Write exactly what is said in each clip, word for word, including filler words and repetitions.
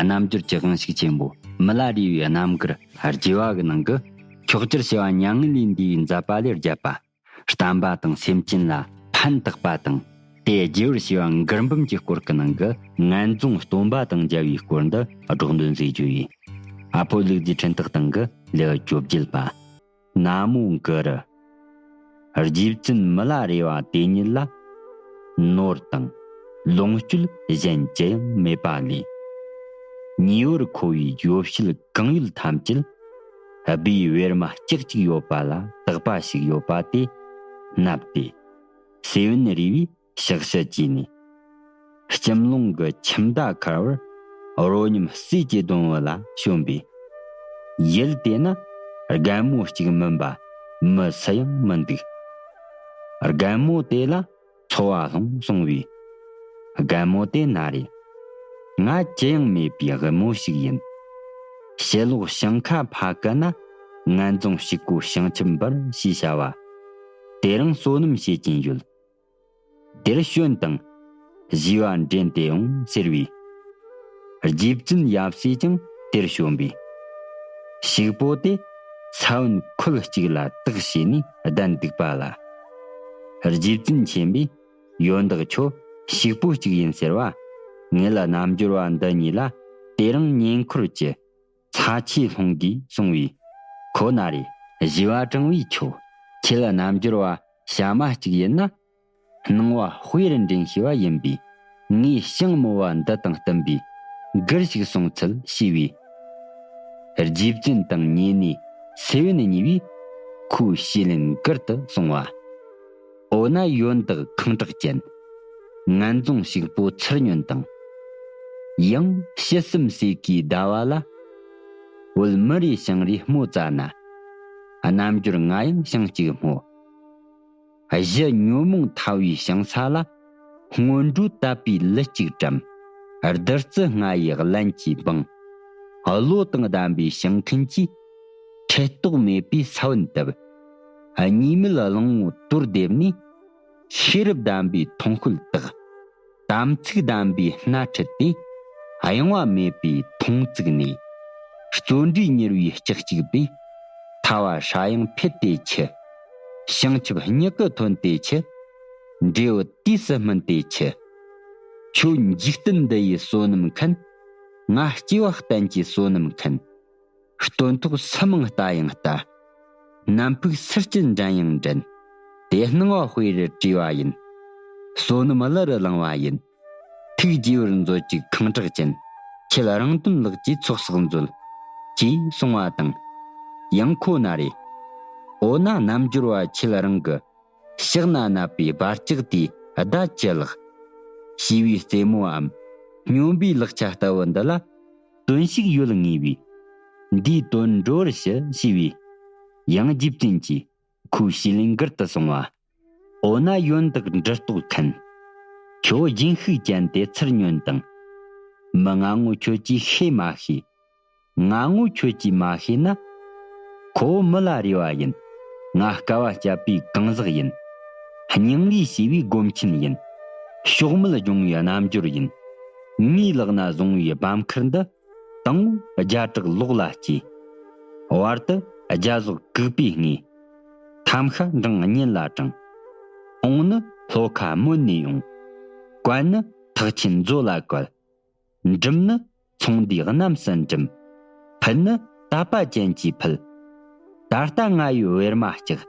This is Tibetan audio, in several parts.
རྣལ་འབྱོར་གྱི་དབང་ཕྱུག་ཆེན་པོ་མི་ལ་རས་པའི་རྣམ་དཀར་རྒྱས་པ་གི་ནང་གི། མཆོག་གྱུར་བྱེ་བ་མྱ་ངན་ལས་འདས་པའི་མཛད་པ་ལས་བརྒྱད་པ། བསྟན་པ་དང་སེམས་ཅན་ལ་ཕན་བཏགས་པ་དང་། དེ་རྒྱས་པར་བྱས་པ་མགུར་འབུམ་གྱི་སྐོར་གྱི་ནང་གི་ངན་རྫོང་སྟོན་པ་དང་མཇལ་བའི་སྐོར་འདི་སྒྲོག་འདོན་མཛད་རྒྱུ་ཡིན། ཨ་ཕོ་ལུག་རྫིའི་འཕྲིན་སྟེགས་སྟེང་གི་ལེའུ་བཅོ་བརྒྱད་པ། ན་མོ་གུ་རུ། རྗེ་བཙུན་མི་ལ་རས་པ་དེ་ཉིད་ལ། ནོར་དང་ལོངས་སྤྱོད་གཞན་ཅི་ཡང་མེད་པ་ལས། ཉེ་བར་མཁོ་བའི་ཡོ་བྱད་གང་ཡོད་ཐམས་ཅད། སྦས་པའི་ཝེར་མ་ལྕགས་ཅིག་ཡོད་པ་ལ་བཏགས་པ་ཞིག་ཡོད་པ་དེ་མནབས་ཏེ། སེ་བན་རས་པའི་ཕྱག་ཕྱི་བྱས་ནས། ལྕིམ་ལུང་གི་ཁྱིམ་མདའ་ཁར་བར་རོ་སྙོམས་བསིལ་གྱི་སྡོང་བོ་ལ་བྱོན་པས། ཡུལ་དེ་ན་རྒན་མོ་གཅིག་མིན་པ་མི་སུ་ཡང་མི་འདུག་རྒན་མོ་དེ་ལ་འཚོ་བ་སློང་གསུང་བས། རྒན་མོ་དེ་ན་རེ། ང་ཅི་ཡང་མེད་པའི་དབུལ་མོ་ཞིག་ཡིན། ཕྱི་ལོགས་ཞིང་ཁ་ཕ་གི་ན་ངན་རྫོང་ཕྱུག་པོ་བྱང་ཆུབ་འབར་ཞེས་བྱ་བ། དེ་རིང་བསོད་ནམས་བྱེད་ཀྱིན་ཡོད། དེར་བྱོན་དང་། ཞུས་པ་འདྲེན་ཏེ་འོང་ཟེར་བས། རྗེ་བཙུན་ཡབ་སྲས་ཀྱང་དེར་བྱོན་པས། ཕྱུག་པོ་དེ་ས་བོན་ཁོལ་གཅིག་ལ་བཏགས་བྱས་ནས་བསྡད་འདུག་པ་ལ། རྗེ་བཙུན་མཁྱེན་པས། ཡོན་བདག་ཁྱོད་ཕྱུག་པོ་གཅིག་ཡིན་ཟེར་བ། ངེད་ལ་རྣལ་འབྱོར་བ་འདི་གཉིས་ལ་དེ་རིང་ཉེ་འཁོར་གྱི་ཚྭ་ཆུ་སློང་གིས་གསུང་བས། ཁོ་ན་རེ། ཞུས་པ་དྲང་བའི་ཁྱོད། ཁྱེད་ལ་རྣལ་འབྱོར་བ་བྱ་མ་གཅིག་ཡིན་ན། སྣང་བ་དཔེ་རུ་འདྲེན་ཤེས་པ་ཡིན་པས། ངས་ཞིང་རྨོ་བ་འདི་དང་བསྟུན་པའི་མགུར་ཞིག་གསུང་འཚལ་ཞུས་པས། རྗེ་བཙུན་དང་ཉེ་གནས་སེ་བན་གཉིས་པས་ཁོའི་ཞུས་ལན་མགུར་དུ་གསུངས་པ། འོ་ན་ཡོན་བདག་ཁེངས་དྲེགས་ཅན། ངན་རྫོང་ཕྱུག་པོ་ཚུར་ཉོན་དང་། ཡང་ཕྱི་སེམས་ཟས་ཀྱི་ཟླ་བ་ལ། བོད་མི་རེ་ཞིང་རེ་རྨོ་བཙའ་ན། རྣལ་འབྱོར་ང་ཡང་ཞིང་གཅིག་རྨོ། གཞི་ཉོན་མོངས་ཐལ་བའི་ཞིང་ས་ལ། སྔོན་འགྲོ་དད་པའི་ལུས་གཅིག་བཀྲམ། བདུད་རྩི་ལྔ་ཡི་རླན་གྱིས་སྦངས། བློ་དང་ལྡན་པའི་ཞིང་མཁན་གྱིས། ཁྲེལ་གཏོགས་མེད་པའི་ས་བོན་བཏབ། གཉིས་མེད་གླང་པོ་དོར་འདེབས་ནས། ཤེས་རབ་ལྡན་པའི་ཐོང་ཤོལ་བཏགས། དམ་ཚིག་ལྡན་པའི་སྣ་ཁྲིད་དེ། གཡེང་བ་མེད་པའི་མཐོང་ཚུགས་ནས། བརྩོན་འགྲུས་མྱུར་བའི་ལྕགས་གཅིག་པས། ཐལ་བ་སྲ་ཡང་འཕེལ་ཏེ་འཆི། བྱང་ཆུབ་མྱུ་གུ་ཐོན་ཏེ་འཆི། འབྲས་བུ་དུས་སུ་སྨིན་ཏེ་འཆི། ཁྱོད་འཇིག་རྟེན་འདི་ཡི་བསོད་ནམས་མཁན། ང་སྐྱེ་བ་གཏན་གྱི་བསོད་ནམས་མཁན། སྟོན་ཐོག་སུ་མང་ལྟ་ཡང་ལྟ། ནམ་ཕུགས་སུ་ཅི་འདྲེན་ཡང་འདྲེན། དེ་སྣང་བ་དཔེ་རུ་བྲིས་པ་ཡིན། བསོད་ནམས་གླུ་རུ་བླངས་པ་ཡིན། ཐུགས་རྗེ་བར་མཛོད་ཅིག་ཁེངས་དྲེགས་ཅན། ཁྱེད་རང་དོན་ལགས་ཀྱིས་ཚོགས་བསགས་མཛོད། ཅེས་གསུངས་པ་དང་། ཡང་ཁོ་ན་རེ། འོ་ན་རྣལ་འབྱོར་བ་ཁྱེད་རང་གི། ཕྱག་ན་བསྣམས་པའི་སྦར་ལྕག་དེའི་བརྡ་ཅི་ལགས། ཞེས་པའི་རྩེད་མོའམ། སྨྱོན་པའི་ལག་ཆ་ལྟ་བུ་འདི་ལ། དོན་ཞིག་ཡོད་ངེས་པས། འདིའི་དོན་འགྲོ་བར་ཞུ་ཞེས་པས། ཡང་རྗེ་བཙུན་གྱིས་ཁོའི་ཞུས་ལན་མགུར་དུ་གསུངས་པ། འོ་ན་ཡོན་བདག་འབྲུ་རྟོགས་མཁན། ཁྱོད་སྦྱིན་ཤུགས་ཅན་དེ་ཚུར་ཉོན་དང་། མི་ང་ངོ་ཁྱོད་ཀྱིས་ཤེས་མ་ཤེས། ང་ངོ་ཁྱོད་ཀྱིས་མ་ཤེས་ན། ཁོ་བོ་མི་ལ་རས་པ་ཡིན། ང་དཀའ་བ་སྤྱད་པའི་གང་ཟག་ཡིན། སྙིང་རུས་བྱས་པའི་སྒོམ་ཆེན་ཡིན། ཕྱོགས་མེད་སྦྱོང་བའི་རྣལ་འབྱོར་ཡིན། ངའི་ལག་ན་བཟུང་བའི་སྦྲམ་ཁར་འདི། དང་པོ་རྒྱ་བྲག་ལོག་ལ་སྐྱེས། བར་དུ་རྒྱ་ཟོག་གུག་པས་ངེས། ཐམ་ཤ་འབྲིང་གཉན་ལ་དྲངས། འོང་ནི་ལྷོ་ཁ་མོན་ནས་ཡོང་། བཀལ་ནི་ཐེག་ཆེན་མཛོ་ལ་བཀལ། འགྲིམ་ནི་ཚོང་འདུས་རྣམས་སུ་འགྲིམ། ཕུལ་ནི་དད་པ་ཅན་གྱིས་ཕུལ། ད་ལྟ་ང་ཡི་ཝེར་མ་ལྕགས།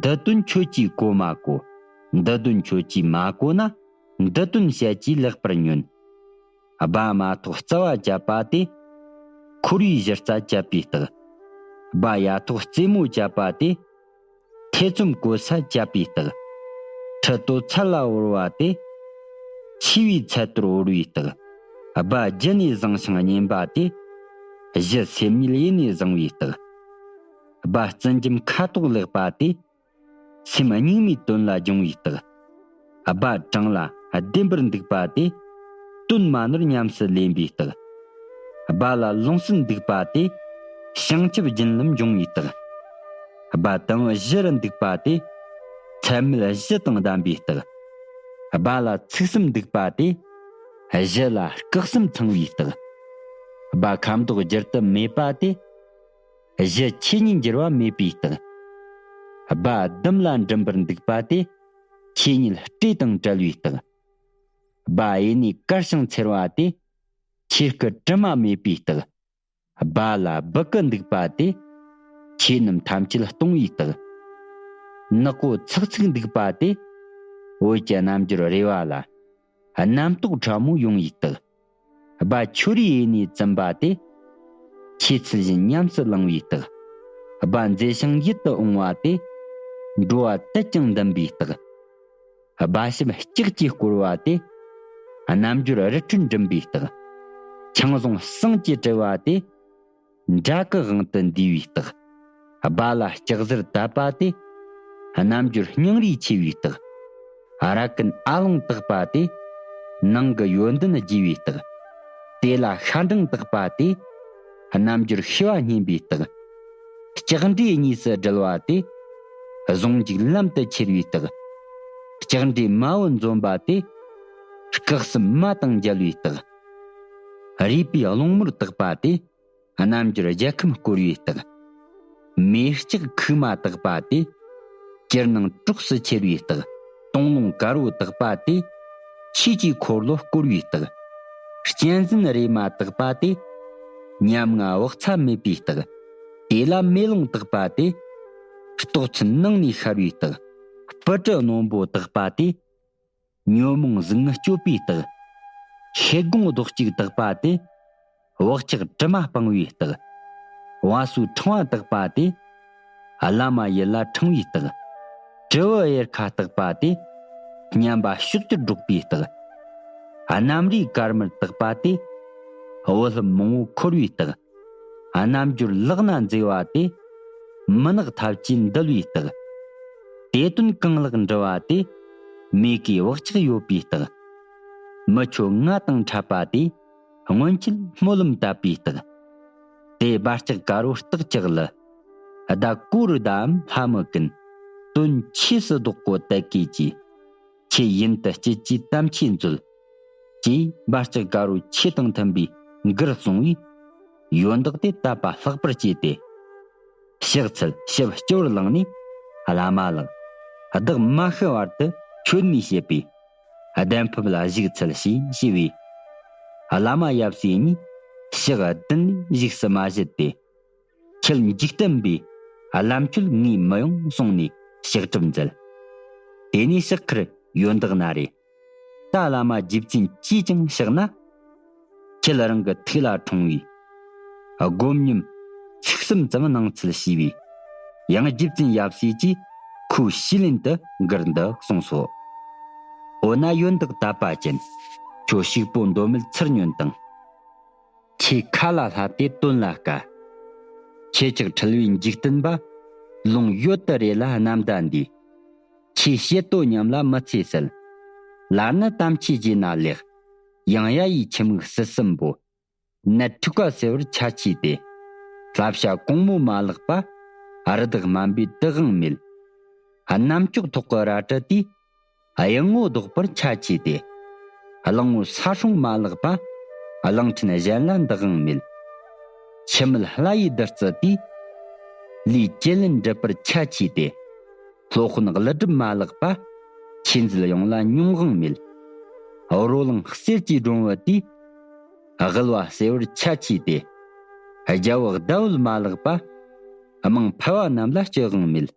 འདི་དོན་ཁྱོད་ཀྱིས་གོ་མ་གོ། འདི་དོན་ཁྱོད་ཀྱིས་མ་གོ་ན། འདི་དོན་བཤད་ཀྱིས་ལེགས་པར་ཉོན། སྦ་མ་ཐོག་རྩ་བ་བཅད་པ་དེ། འཁོར་བའི་གཞི་རྩ་བཅད་པའི་རྟགས། སྦ་ཡ་ཐོག་རྩེ་མོ་བཅད་པ་དེ། ཐེ་ཚོམ་གོ་ས་བཅད་པའི་རྟགས། ཁྲི་དོ་ཚད་ལ་བོར་བ་དེ། ཆེ་བའི་ཚད་དོར་བོར་བའི་རྟགས། སྦ་རྒྱུ་ནས་བཟང་ཞིང་བསྙེན་པ་དེ། གཞི་སེམས་ཉིད་ཡེ་ནས་བཟང་བའི་རྟགས། སྦ་བརྩོན་འགྲུས་ཁ་དོག་ལེགས་པ་དེ། སེམས་གཉུག་མའི་དོན་ལ་སྦྱོང་བའི་རྟགས། སྦ་དྲང་ལ་བདེན་པར་འདུག་པ་དེ། དོན་མ་ནོར་ཉམས་སུ་ལེན་པའི་རྟགས། སྦ་ལ་ལོངས་སུ་འདུག་པ་དེ། བྱང་ཆུབ་སྦྱིན་ལམ་སྦྱོང་བའི་རྟགས། སྦ་དང་བཞི་རུ་འདུག་པ་དེ། ཚད་མེད་བཞི་དང་ལྡན་པའི་རྟགས། སྦ་ལ་ཚིག་གསུམ་འདུག་པ་དེ། གཞི་ལ་སྐུ་གསུམ་ཚང་བའི་རྟགས། སྦ་ཁ་མདོག་བསྒྱུར་དུ་མེད་པ་སྟེ། གཞི་ཆོས་ཉིད་འགྱུར་བ་མེད་པའི་རྟགས། སྦ་ལྡུམ་ལ་འགྲིམ་པར་འདུག་པ་སྟེ། ཆོས་ཉིད་སྤྲོས་དང་བྲལ་བའི་རྟགས། སྦ་ཡེ་ནས་དཀར་ཞིང་འཚེར་བ་སྟེ། ཆོས་སྐུ་དྲི་མ་མེད་པའི་རྟགས། སྦ་ལ་སྦུ་གུ་འདུག་པ་སྟེ། ཆོས་རྣམས་ཐམས་ཅད་སྟོང་བའི་རྟགས། ནག་པོ་ཚག་ཚིག་འདུག་པ་སྟེ། འོད་ཀྱི་རྣམ་འགྱུར་རེ་བ་ལ། རྣམ་རྟོག་ཕྲ་མོ་ཡོང་བའི་རྟགས། སྦ་ཁྱོད་རའི་ཡེ་ནས་བཙུམ་པ་སྟེ། ཆོས་ཚུལ་བཞིན་ཉམས་སུ་བླང་བའི་རྟགས། སྦ་མཛེས་ཤིང་ཡིད་དུ་འོང་བ་སྟེ། འགྲོ་བ་དད་ཀྱང་འདུན་པའི་རྟགས། སྦ་ཞབས་ལྕགས་ཀྱིས་བསྐོར་བ་སྟེ། རྣམ་འགྱུར་རི་ཁྲོད་འགྲིམ་པའི་རྟགས། ཆང་བཟུང་ཟངས་ཀྱིས་བྲུལ་བ་སྟེ། འདྲ་སྐུ་དབང་དུ་འདུས་པའི་རྟགས། སྦ་ལ་ལྕགས་གཟེར་བཏབ་པ་སྟེ། རྣམ་འགྱུར་སྙིང་རུས་ཆེ་བའི་རྟགས། ར་གན་ཨ་ལོང་བཏགས་པ་སྟེ། ནང་གི་ཡོན་ཏན་རྒྱས་པའི་རྟགས། དེ་ལ་ཤ་འབྲང་བཏགས་པ་སྟེ། རྣམ་འགྱུར་ཤེས་པ་སྙེམས་པའི་རྟགས། ལྕགས་འདྲེས་གཉིས་སུ་སྒྲིལ་བ་སྟེ། གཟུངས་འཇུག་ལམ་དུ་ཁྱེར་བའི་རྟགས། ལྕགས་འདྲེས་མ་བུ་འཛོམས་པ་སྟེ། སྐུ་གསུམ་མ་དང་མཇལ་བའི་རྟགས། རུས་པའི་རླུང་མོར་བཏགས་པ་སྟེ། རྣམ་འགྱུར་རྒྱལ་ཁམས་བསྐོར་བའི་རྟགས། མེ་ལྕགས་ཁུག་མ་བཏགས་པ་སྟེ། ཅིར་སྣང་གྲོགས་སུ་ཁྱེར་བའི་རྟགས། སྟོང་ལུང་དཀར་པོ་བཏགས་པ་སྟེ། ཆོས་ཀྱི་འཁོར་ལོ་བསྐོར་བའི་རྟགས། གཅན་གཟན་རེ་མ་བཏགས་པ་སྟེ། ཉམ་ང་བག་ཚ་མེད་པའི་རྟགས། དེ་ལ་མེ་ལོང་བཏགས་པ་སྟེ། རྟོགས་ཚུལ་ནང་ནས་ཤར་བའི་རྟགས། སྤུ་གྲི་རྣོན་པོ་བཏགས་པ་སྟེ། ཉོན་མོངས་གཟུགས་ངན་སྐྱོབ་པའི་རྟགས། ཤེལ་སྒོང་རྡོག་གཅིག་བཏགས་པ་སྟེ། བག་ཆགས་དྲི་མ་སྤང་བའི་རྟགས། བ་སོའི་ཕྲེང་བ་བཏགས་པ་སྟེ། བླ་མ་ཡིད་ལ་འཕྲེང་བའི་རྟགས། དྲིལ་བུ་གཡེར་ཁ་བཏགས་པ་སྟེ། སྙན་པ་ཕྱོགས་བཅུར་སྒྲོག་པའི་རྟགས། གནམ་རུའི་དཀར་དམར་བཏགས་པ་སྟེ། འོད་ལྷམ་མང་པོ་འཁོར་བའི་རྟགས། རྣམ་འགྱུར་ལག་ན་མཛེས་པ་སྟེ། མུན་ནག་ཐབས་ཀྱིས་འདུལ་བའི་རྟགས། དེ་དོན་གང་ལགས་འདྲི་བ་སྟེ། མེ་གིས་བག་ཆགས་གཡོ་བའི་རྟགས། མི་ཁྱོད་ང་དང་འཕྲད་པ་སྟེ། སྔོན་ཆད་སྨོན་ལམ་བཏབ་པའི་རྟགས། དེ་སྦ་ལྕགས་དཀར་པོ་སྟག་ལྕགས་ལ། ཟླ་གོ་རུ་ཟླའམ་ལྷ་མི་ཀུན། དོན་ཆོས་སུ་བདོག་གོ་དད་གུས་ཀྱིས། ཆོས་ཡུན་དུ་སྐྱིད་ཀྱི་དམ་ཆོས་མཛོད། ཅེས་སྦ་ལྕགས་དཀར་པོ་ཆོས་དང་མཐུན་པའི་མགུར་གསུངས་པས། ཡོན་བདག་དེ་དད་པ་ལྷག་པར་སྐྱེས་ཏེ། ཕྱག་འཚལ་ཞབས་སྤྱི་བོར་བླངས་ནས། བླ་མ་ལགས། བདག་མ་ཤི་བར་དུ་ཁྱོད་ནས་བཤད་པའི་གདན་ཕུབ་ལ་བཞུགས་འཚལ་ཞེས་ཞུས་པས། བླ་མ་ཡབ་སྲས་གཉིས་ཕྱག་གདན་ལས་བཞུགས་སུ་མ་བཞེད་དེ། ཁྱེད་འཇིག་རྟེན་པའི་ལམ་ཁྱོད་ངས་མི་ཡོང་གསུངས་ནས་ཕྱག་གྲུབ་མཛད། དེ་ནས་ཕྱག་ཁར་ཡོན་བདག་ན་རེ། ད་བླ་མ་རྗེ་བཙུན་ཅིས་ཀྱང་གཤེགས་ན། ཁྱེད་རང་གི་ཐུགས་ལ་འཁྲུངས་པའི་སྒོམ་ཉམས་ཚིག་གསུམ་ཙམ་གནང་འཚལ་ཞུས་པས། ཡང་རྗེ་བཙུན་ཡབ་སྲས་ཀྱིས་ཁོའི་ཞུས་ལན་དུ་མགུར་འདི་གསུངས་སོ། འོ་ན་ཡོན་བདག་དད་པ་ཅན། ཁྱོད་ཕྱུག་པོ་མདོ་མེད་ཚུར་ཉོན་དང་། ཁྱེད་ཁ་ལ་ལྷ་དེ་དོན་ལ་དཀའ། ཁྱེད་ཅག་འཁྲུལ་བའི་འཇིག་རྟེན་པ། ལུང་ཡོད་དུ་རེ་ལ་རྣམ་དག་འདུས། ཁྱེད་བཤད་དོ་ཉམས་ལ་མི་ཚེ་ཟད། ལར་ནི་དམ་ཆོས་རྗེས་ན་ལེགས། ཡང་ཡ་ཡི་ཁྱིམ་མིག་སྲིད་གསུམ་པོ། ནད་འཁྲུགས་པ་སེལ་བར་ཆ་ཆེས་ཏེ། བསླབ་བྱ་གོང་མོ་མ་ལགས་པ། རི་དྭགས་དམན་པའི་དུག་དབང་མེད། རྣམ་ཅོག་ཐོག་གི་རལ་གྲི་དེས། གཡུལ་ངོ་བཟློག་པར་ཆ་ཆེས་ཏེ། གླང་པོ་ས་སྲུང་མ་ལགས་པ། གླང་ཕྲན་གཞན་ལ་འདི་དབང་མེད། འཆི་མེད་ལྷ་ཡི་བདུད་རྩི་དེས། ལུས་བཅད་ལེན་འགྲུབ་པར་ཆ་ཆེས་ཏེ། སློབ་དཔོན་ཀླུ་སྒྲུབ་མ་ལགས་པ། ཆོས་མཛད་ཡོངས་ལ་མྱོང་དབང་མེད། རོ་ལངས་གསེར་གྱི་སྒྲོན་བུ་དེས། དབུལ་བ་སེལ་བར་ཆ་ཆེས་ཏེ། རྒྱལ་པོ་ཟླ་འོད་མ་ལགས་པ། དམངས་ཕལ་བ་རྣམས་ལ་སྤྱོད་དབང་མེད།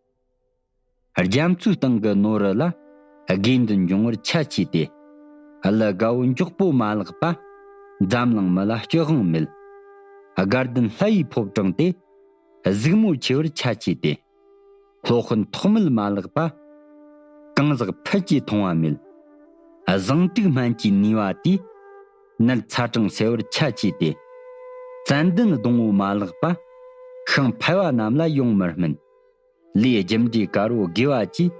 རྒྱ་མཚོའི་སྟེང་གི་ནོར་བུ་ལ། དགེ་འདུན་འབྱུང་བར་ཆ་ཆེས་ཏེ། ཀླུ་དགའ་བོ་མགྱོགས་པོ་མ་ལགས་པ། འཛམ་གླིང་མི་ལ་སྤྱོད་དབང་མེད། དགའ་ལྡན་ལྷ་ཡི་ཕོ་བྲང་དེ། གཟིགས་མོ་ཆེ་བར་ཆ་ཆེས་ཏེ། སློབ་དཔོན་ཐོགས་མེད་མ་ལགས་པ། གང་ཟག་ཕལ་གྱིས་མཐོང་བ་མེད། བཟང་དྲུག་སྨན་གྱི་ནུས་པ་དེས། ནད་ཚ་གྲང་སེལ་བར་ཆ་ཆེས་ཏེ། ཙན་དན་སྡོང་པོ་མ་ལགས་པ། ཤིང་ཕལ་བ་རྣམས་ལ་ཡོང་མི་སྨིན། ལས་རྒྱུ་འབྲས་དཀར་པོ་དགེ་བ་གྱིས།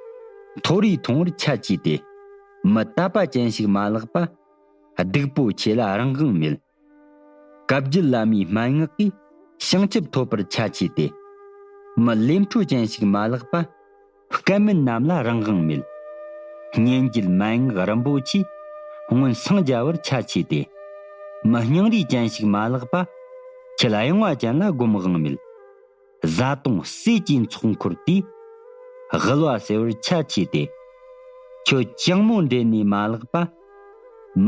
མཐོ་རིས་མཐོང་བར་ཆ་ཆེས་ཏེ། མི་དད་པ་ཅན་ཞིག་མ་ལགས་པ། སྡིག་པོ་ཆེ་ལ་རང་དབང་མེད། བཀའ་བརྒྱུད་བླ་མའི་མན་ངག་གིས། བྱང་ཆུབ་ཐོབ་པར་ཆ་ཆེས་ཏེ། མི་ལས་འཕྲོ་ཅན་ཞིག་མ་ལགས་པ། སྐལ་དམན་རྣམས་ལ་རང་དབང་མེད། སྙན་བརྒྱུད་མན་ངག་རིན་པོ་ཆེས། སྔོན་སངས་རྒྱ་བར་ཆ་ཆེས་ཏེ། མི་སྙིང་རུས་ཅན་ཞིག་མ་ལགས་པ། ཁྱེད་གཡེང་བ་ཅན་ལ་སྒོམ་དབང་མེད། བཟའ་བཏུང་ཟས་ཀྱི་ཚོགས་འཁོར་དེས། དབུལ་བ་སེལ་བར་ཆ་ཆེ་སྟེ། ཁྱོད་ཅང་མོ་འདྲེན་ནས་མ་ལགས་པ།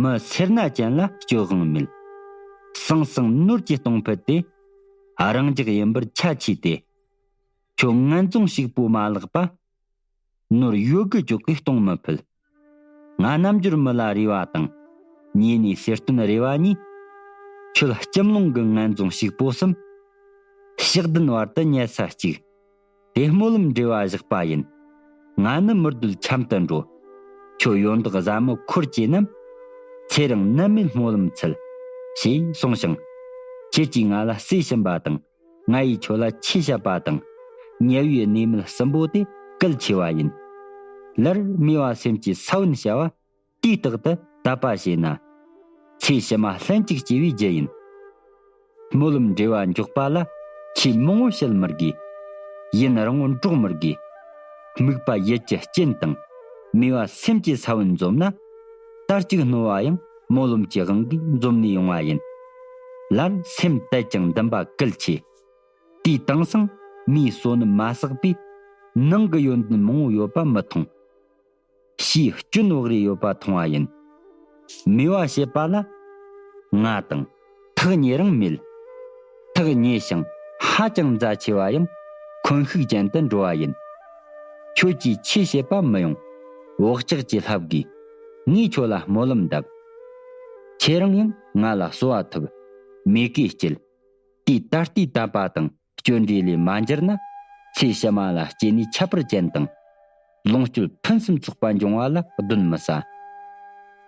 མི་སེར་སྣ་ཅན་ལ་སྤྱོད་དབང་མེད། ཟང་ཟིང་ནོར་གྱི་གཏོང་ཕོད་དེ། རང་འཇགས་ཡིན་པར་ཆ་ཆེ་སྟེ། ཁྱོད་ངན་རྫོང་ཞིག་པོ་མ་ལགས་པ། ནོར་ཡོད་དགུ་ཅོག་གིས་གཏོང་མི་ཕོད། ང་རྣམ་འགྱུར་མི་ལ་རས་པ་དང་། ཉེ་གནས་གསེར་སྟོན་རས་པ་གཉིས། ཁྱོད་སྐྱིམ་ལུང་གི་ངན་རྫོང་ཞིག་པོ་གསུམ། ཞག་བདུན་བར་དུ་ཉལ་ས་གཅིག། དེ་སྨོན་ལམ་འབྲེལ་བ་བཞག་པ་ཡིན། ང་ནི་མི་སྡོད་འཁྱམ་དུ་འགྲོ། ཁྱོད་ཡོན་བདག་བཟའ་མི་འཁོར་གྱིས་རྣམས། ཚེ་རིང་ནད་མེད་སྨོན་ལམ་འཚལ། ཞེས་གསུངས་ཤིང་། ཁྱེད་ཀྱིས་ང་ལ་གསོས་བྱིན་པ་དང་། ང་ཡིས་ཁྱོད་ལ་ཆོས་བཤད་པ་དང་། དམྱལ་བའི་གནས་མལ་གསུམ་པོ་དེ་གལ་ཆེ་བ་ཡིན། ལར་མི་བ་སེམས་ཀྱི་ས་བོན་བྱ་བ་དུས་རྟག་ཏུ་དད་པ་བྱས་ན། ཚེ་ཕྱི་མ་ལྷན་ཅིག་སྐྱེ་བའི་རྒྱུ་ཡིན། སྨོན་ལམ་འབྲེལ་བ་འཇོག་པ་ལ་ཆོས་མང་བོ་བཤད་མི་དགོས། ཡུན་རིང་བོ་འགྲོགས་མི་དགོས། དམིགས་པ་ཡིད་ཀྱི་རྐྱེན་དང་མི་བ་སེམས་ཀྱི་ས་བོན་འཛོམས་ན། དར་ཅིག་རྣོ་བ་ཡང་སྨོན་ལམ་གྱི་དབང་གིས་འཛོམས་ནས་ཡོང་བ་ཡིན། ལར་སེམས་དད་ཅིང་འདུན་པ་གལ་ཆེ། དུས་དེང་སང་མིའི་བསོད་ནམས་མ་བསགས་པས་ནང་གི་ཡོན་ཏན་མང་བོ་ཡོད་པ་མི་མཐོང་། ཕྱིའི་སྐྱོན་བག་རེ་ཡོད་པ་མཐོང་བ་ཡིན། མི་བ་བྱེད་པ་ལ་ང་དང་ཐག་ཉེ་རིང་མེད། ཐག་ཉེ་ཞིང་ཧ་ཅང་མཛའ་ཆེ་བ་ཡང་འཁོན་ཤུགས་ཅན་དུ་འགྲོ་བ་ཡིན། ཁྱོད་ཀྱིས་ཆོས་བྱེད་པ་མི་ཡོང་། བག་ཆགས་ཀྱིས་ལྷབ་དགོས། ངས་ཁྱོད་ལ་སྨོན་ལམ་གདབ། ཁྱེད་རང་ཡང་ང་ལ་གསོལ་བ་ཐོབ། མོས་གུས་སྐྱེད། དེའི་ད་ལྟའི་དད་པ་དང་སྐྱོན་བྲལ་ལས་མ་འགྱུར་ན། ཚེ་ཕྱི་མ་ལ་སྐྱེ་གནས་ཁྱད་པར་ཅན་དང་། ལོངས་སྤྱོད་ཕུན་སུམ་ཚོགས་པ་འབྱུང་བ་ལ་གདོན་མི་ཟ།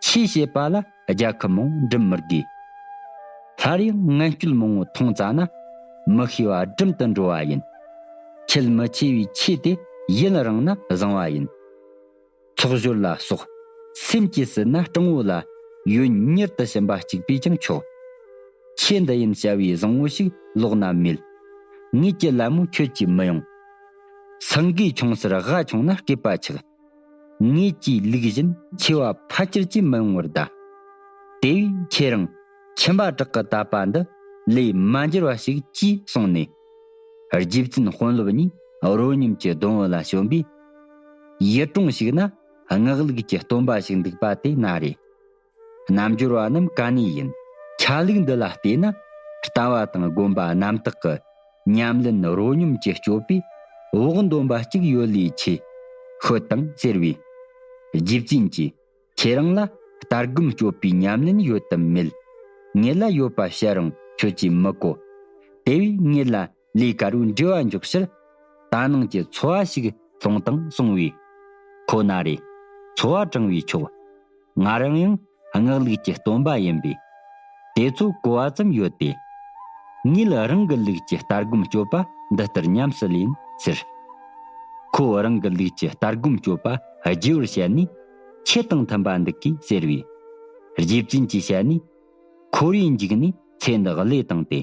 ཆོས་བྱེད་པ་ལ་རྒྱལ་ཁབ་མང་འགྲིམ་མི་དགོས། སླར་ཡང་ངན་སྤྱོད་མང་བོ་མཐོང་ཙ་ན། མི་ཤེས་པ་སྒྲིམ་དུ་འགྲོ་བ་ཡིན། ཁྱད་མི་ཆེ་བའི་ཆོས་དེ་ཡུན་རིང་ན་བཟང་བ་ཡིན། ཚོགས་སྦྱོར་ལ་སོགས་སེམས་ཀྱིས་ཟིན་ན་སྤྲང་བོ་ལ་ཡུན་མྱུར་དུ་ཕྱིན་པ་གཅིག་པས་ཀྱང་ཆོག། ཆོས་འདི་ཡིན་བྱ་བའི་བཟང་བོ་ཞིག་ལོགས་ན་མེད། ངེད་ཀྱི་ལད་མོ་ཁྱོད་ཀྱིས་མི་ཡོང་། སེང་གེ་ཆུང་སར་ཝ་ཆུང་ན་སྐེད་པ་ཆག། ངེད་ཀྱི་ལུགས་བཞིན་ཆེ་བ་ཕལ་ཆེར་གྱིས་མི་ཡོང་བར་གདའ། དེ་བས་ཁྱེད་རང་ཁྱིམ་པ་བྲག་གི་དད་པ་འདི་ལས་མ་འགྱུར་བ་ཞིག་ཅེས་གསུངས་ནས། རྗེ་བཙུན་དཔོན་སློབ་གཉིས་རོ་སྙོམས་ཀྱི་སྡོང་བོ་ལ་བྱོན་པས། ཡུལ་གྲོང་ཞིག་ན་སྔགས་ལུགས་ཀྱི་སྟོན་པ་ཞིག་འདུག་པ་དེ་ན་རེ། རྣལ་འབྱོར་བ་རྣམས་ག་ནས་ཡིན། ཆ་ལུགས་འདི་ལ་བལྟས་ན་ལྟ་བ་དང་སྒོམ་པ་རྣམ་དག་གི་ཉམས་ལེན་རོ་སྙོམས་ཀྱི་སྤྱོད་པས་བོགས་འདོན་པ་གཅིག་ཡོད་ལས་ཆེ། ཤོད་དང་ཟེར་བས། རྗེ་བཙུན་གྱིས། ཁྱེད་རང་ལ་ལྟ་སྒོམ་སྤྱོད་པའི་ཉམས་ལེན་ཡོད་དམ་མེད། ངེད་ལ་ཡོད་པ་བཤད་རུང་ཁྱོད་ཀྱིས་མི་གོ། དེ་བས་ངེད་ལ་ལས་དཀར་བོའི་འབྲེལ་བ་འཇོག་ཕྱིར། ད་ནངས་ཀྱི་འཚོ་བ་ཞིག་སློང་དང་གསུང་བས། ཁོ་ན་རེ། འཚོ་བ་དྲང་བས་ཆོག། ང་རང་ཡང་སྔགས་ལུགས་ཀྱི་སྟོན་པ་ཡིན་པས། དེ་ཚོ་གོ་བ་ཙམ་ཡོད་དེ། ངེད་རང་གི་ལུགས་ཀྱི་ལྟ་སྒོམ་སྤྱོད་པ་འདི་ལྟར་ཉམས་སུ་ལེན་ཟེར། ཁོ་རང་གི་ལུགས་ཀྱི་ལྟ་སྒོམ་སྤྱོད་པ་རྒྱས་པར་བཤད་ནས། ཆོས་དང་མཐུན་པ་འདུག་གི་ཟེར་བས། རྗེ་བཙུན་གྱིས་བཤད་ནས། འཁོར་བའི་འཇིགས་ནས་ཚེ་འདི་བློས་བཏང་སྟེ།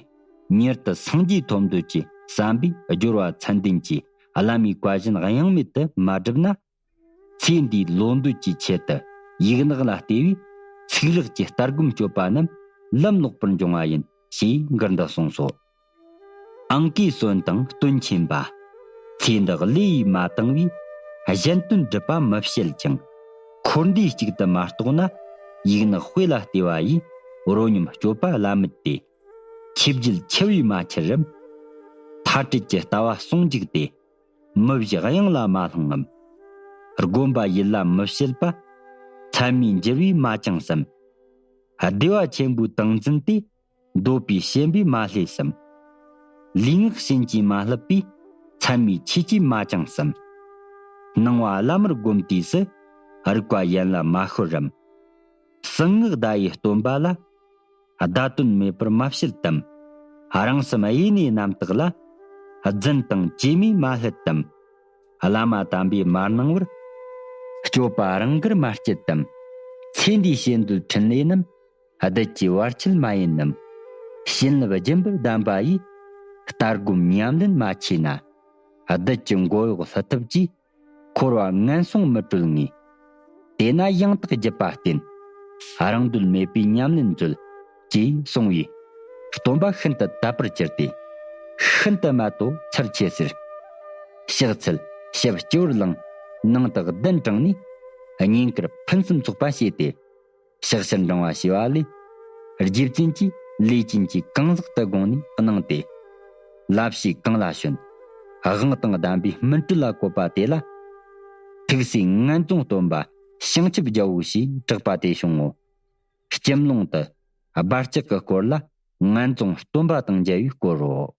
མྱུར་དུ་སངས་རྒྱས་ཐོབ་འདོད་ཀྱི་བསམ་པས་སྦྱོར་བ་མཚན་ལྡན་གྱི་བླ་མའི་བཀའ་བཞིན་གཡེང་མེད་དུ་མ་བསྒྲུབས་ན། ཚེ་འདིའི་ལོ་འདོད་ཀྱི་ཆེད་དུ་ཡིག་ནག་ལ་བལྟས་པས་ཚིག་རགས་ཀྱི་ལྟ་སྒོམ་སྤྱོད་པ་རྣམས་ལམ་ལོག་པར་འབྱུང་བ་ཡིན་ཞེས་མགུར་འདི་གསུངས་སོ། ཨང་ཀའི་གསོན་དང་སྟོན་ཆེན་པ། ཚེ་འདི་བློས་ཡིས་མ་བཏང་བས། གཞན་དོན་སྒྲུབ་པ་མི་བྱེད་ཅིང་། འཁོར་འདས་གཅིག་ཏུ་མ་རྟོགས་ན། ཡིག་ནག་དཔེ་ལ་བལྟས་པ་ཡིས། རོ་སྙོམས་སྤྱོད་པ་བླ་མེད་དེ། ཆོས་བརྒྱད་འཆི་བས་མ་ཁྱེར་རམ། མཐའ་བྲལ་གྱི་ལྟ་བ་ཟུང་འཇུག་སྟེ། མི་བཞི་གཡང་ལ་མ་ལྷུང་ངམ། སྒོམ་པ་ཡིད་ལ་མི་བྱེད་པ། མཚན་མས་འགྱུར་བས་མ་བཅིངས་སམ། བདེ་བ་ཆེན་པོའི་ཏིང་འཛིན་ཏེ། འདོད་པའི་ཞེན་པས་མ་བསླད་སམ། ལུས་ངག་བྱིན་གྱིས་མ་བརླབས་པས། མཚན་མའི་ཆོས་ཀྱིས་མ་བཅིངས་སམ། སྣང་བ་བླ་མར་བསྒོམ་དུས་སུ། རིག་པ་ཡན་ལ་མ་ཤོར་རམ། གསང་སྔགས་བརྡ་ཡི་སྟོན་པ་ལ། བརྡ་དོན་མེད་པར་མ་བྱེད་དམ། རང་སེམས་གཡས་ནས་རྣམ་དག་ལ། རྫུན་དང་བཅོས་མས་མ་བསླད་དམ། བླ་མ་དམ་པས་མ་གནང་བར། སྤྱོད་པ་རང་དགར་མ་བསྐྱེད་དམ། ཚེ་འདིའི་བྱེད་འདོད་འཕྲིན་ལས་རྣམས། བདུད་ཀྱི་བར་ཆད་མ་ཡིན་ནམ། བྱིན་རླབས་སྦྱིན་པར་གདམས་པ་ཡིས། ལྟ་སྒོམ་ཉམས་ལེན་མ་ཆེས་ན། བདུད་ཀྱི་མགོ་གཡོག་སླུ་ཐབས་ཀྱིས། འཁོར་བ་ངན་སོང་མི་གྲོལ་ངེས། དེས་ན་ཡང་དག་བརྒྱུད་པ་བསྟེན། རང་འདོད་མེད་པའི་ཉམས་ལེན་མཛོད། ཅེས་གསུངས་པས། སྟོན་པ་ཤིན་ཏུ་དད་པར་གྱུར་ཏེ། ཤིན་ཏུ་མ་དོ་ཚར་ཆེ་ཟེར། ཕྱག་འཚལ་ཞབས་སྤྱི་བོར་བླངས། ནང་དུ་གདན་དྲངས་ནས། བསྙེན་བཀུར་ཕུན་སུམ་ཚོགས་པ་བྱས་ཏེ། ཕྱག་ཕྱིར་འབྲང་བ་བྱས་པ་ལས། རྗེ་བཙུན་གྱིས་ལས་ཅན་གྱི་གང་ཟག་ཏུ་དགོངས་ནས་གནང་སྟེ། ལ་ཕྱིས་གང་ལ་བྱོན། དབང་དང་ལྡན་པའི་སྨིན་གྲོལ་ལ་བཀོད་པ་དེ་ལ། ཐུགས་སྲས་ངན་རྫོང་སྟོན་པ་བྱང་ཆུབ་རྒྱལ་པོ་ཞེས་གྲགས་པ་དེ་བྱུང་ངོ་། སྐྱེམས་ལུང་དུ། སྦར་ལྕག་གི་སྐོར་ལ་ངན་རྫོང་སྟོན་པ་དང་མཇལ་བའི་སྐོར་རོ།